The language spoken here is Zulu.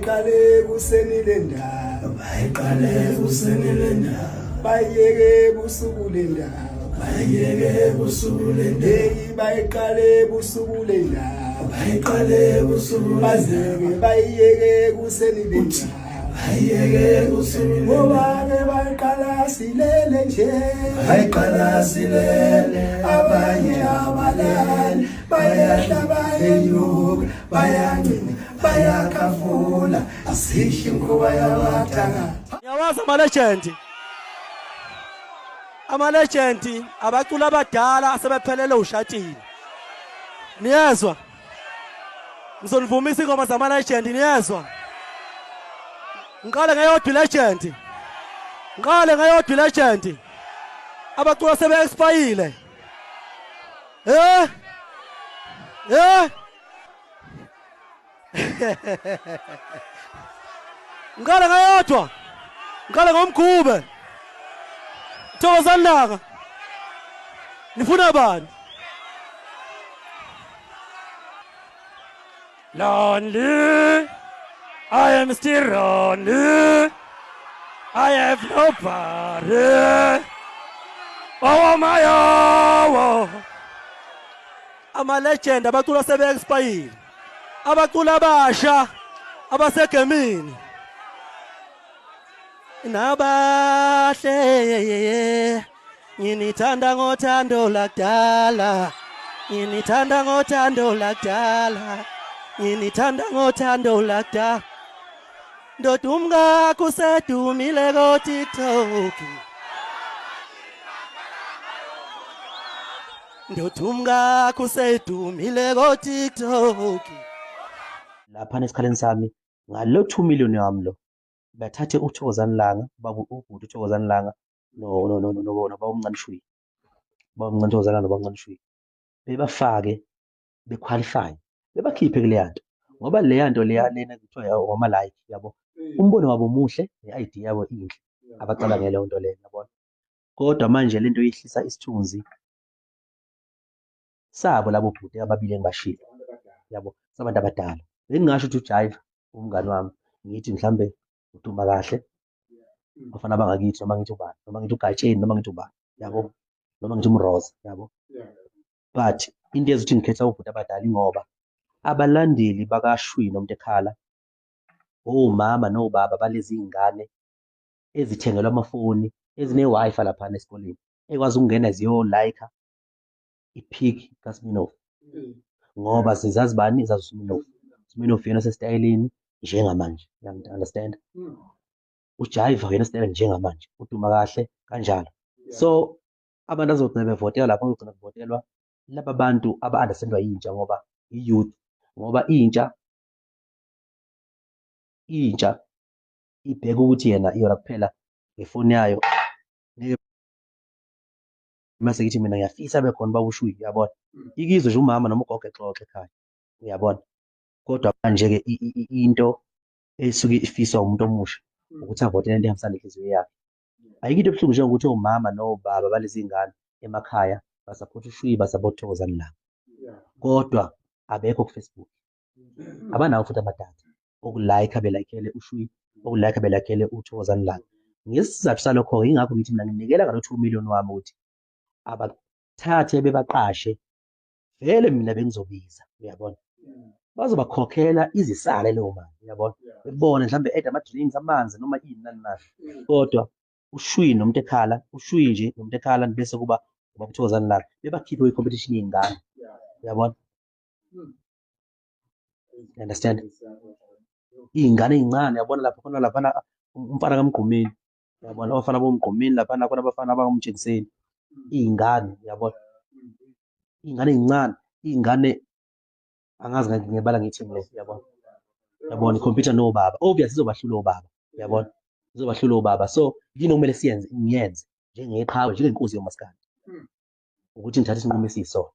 Bayiqale ekuseni le ndaba, Bayiqale ekuseni le ndaba, bayiyeke ebusuku le ndaba, bayiyeke ebusuku le ndaba, Hey, bayiqale ebusuku le ndaba, bayiqale ebusuku le ndaba, bazeke bayiyeke ekuseni le ndaba. Bayiyeke ebusuku le ndaba. Ngoba-ke bayiqala silele nje, Bayiqala silele, abanye abalali, bayehla bayenyuka, bayancina bayakhafula, asihle inkuba yabathakathi. Ngiyawazi ama-legend. Ama-legend abaculi abadala asebephelele ushatini. Niyezwa? Ngizonivumisa ingoma zama-legend niyezwa? Ngiqale ngeyodwa i-legend. Ngiqale ngeyodwa i-legend. Abaculi asebe-expire. Eh? Eh? Ngiqale ngayodwa. Ngiqale ngomgube. Thokozani langa. Nifuna bani? Lonely. I am still lonely. I have nobody. Oh my oh. Ama-legend abacula sebe-expayile, abacula abasha abasegemini nabahle, nginithanda ngothando lakudala, nginithanda ngothando lakudala, nginithanda ngothando lakudala. Ndoda umkakho usedumile ko-TikTok, ndoda umkakho usedumile ko-TikTok. Laphana esikhaleni sami ngalo 2 million wami lo, bathathe uThokozani Langa, ubaba ubhuti uThokozani Langa no no no no no nobaba omncane Shwi, ubaba omncane uThokozani Langa nobaba omncane Shwi, bebafake bequalify, bebakhiphe kuleya nto, ngoba leya nto leya lena kuthiwa ama-like, yabo. Umbono wabo muhle, ne-idea yabo inhle, abacala ngeleyo nto leyo, yabona. Kodwa manje lento yehlisa isithunzi sabo labo bhuti ababili engibashilo, yabo, sabantu abadala. Bengingasho ukuthi uJaiva umngani wami, ngithi mhlambe uduma kahle abafana bangakithi, noma ngithi ubani, noma ngithi uGatsheni, noma ngithi ubani, yabo, noma ngithi uMroza, yabo. But into ezothi ngikhetha ubhuti abadala ingoba abalandeli bakaShwi noMntekhala, omama nobaba balezi iy'ngane ezithengelwa amafoni, ezine-Wi-Fi laphana esikoleni, ekwazi ukungena ziyo-like-a i-pic kaSminoff, ngoba zizazi bani, zazi uSminoff. USminoff uyena osesitayeleni njengamanje, you understand? UJaiva uyena osesitayeleni njengamanje, uduma kahle kanjalo. So abantu azogcina bevotelwa lapho, kuzogcina kuvotelwa laba bantu aba-understandwa yintsha, ngoba i-youth, ngoba intsha ibheka ukuthi yena iyona kuphela ngefoni yayo. Ngeke mase ngithi mina ngiyafisa bekhona ubaba uShwi, uyabona. Ikizwe nje umama noma ugogo exoxa ekhaya, uyabona. Kodwa manje-ke into esuke ifiswa umuntu omusha ukuthi avotele into ehambisana nenhliziyo yakhe. Ayikho into ebuhlungu njengokuthi omama nobaba balezi ngane emakhaya basaphotha uShwi, basaphotha uThokozani Langa, kodwa abekho ku-Facebook, abanawo futhi amadatha oku-like-a belaykhele uShwi, oku-like-a belaykhele uThokozani Langa. Ngesizathu salokho-ke yingakho ngithi mina nginikela ngalo 2 million wami ukuthi abathathe bebaqashe, vele mina bengizobiza, uyabona, bazobakhokhela izisale leyo mali, uyabona, bebone mhlawumbe add ama-drinks, amanzi, noma ini nani nani. Kodwa uShwi nomuntu ekhala, uShwi nje nomuntu ekhala, bese kuba ubaba uThokozani Langa, bebakhiphe kwi-competition yey'ngane, uyabona. You understand? Iy'ngane ey'ncane, uyabona lapha khona laphana umfana kaMgqumeni, uyabona abafana boMgqumeni laphana khona abafana abangumtshengiseni, iy'ngane, uyabona, iy'ngane ey'ncane, iy'ngane angazi ngebala ngithini le, uyabona, uyabona ikhompyutha nobaba, obvious izobahlula obaba, uyabona, izobahlula obaba. So yini okumele siyenze, ngiyenze njengeqhawe, njengenkosi yomaskandi, ukuthi ngithathe isinqumo esiyisona.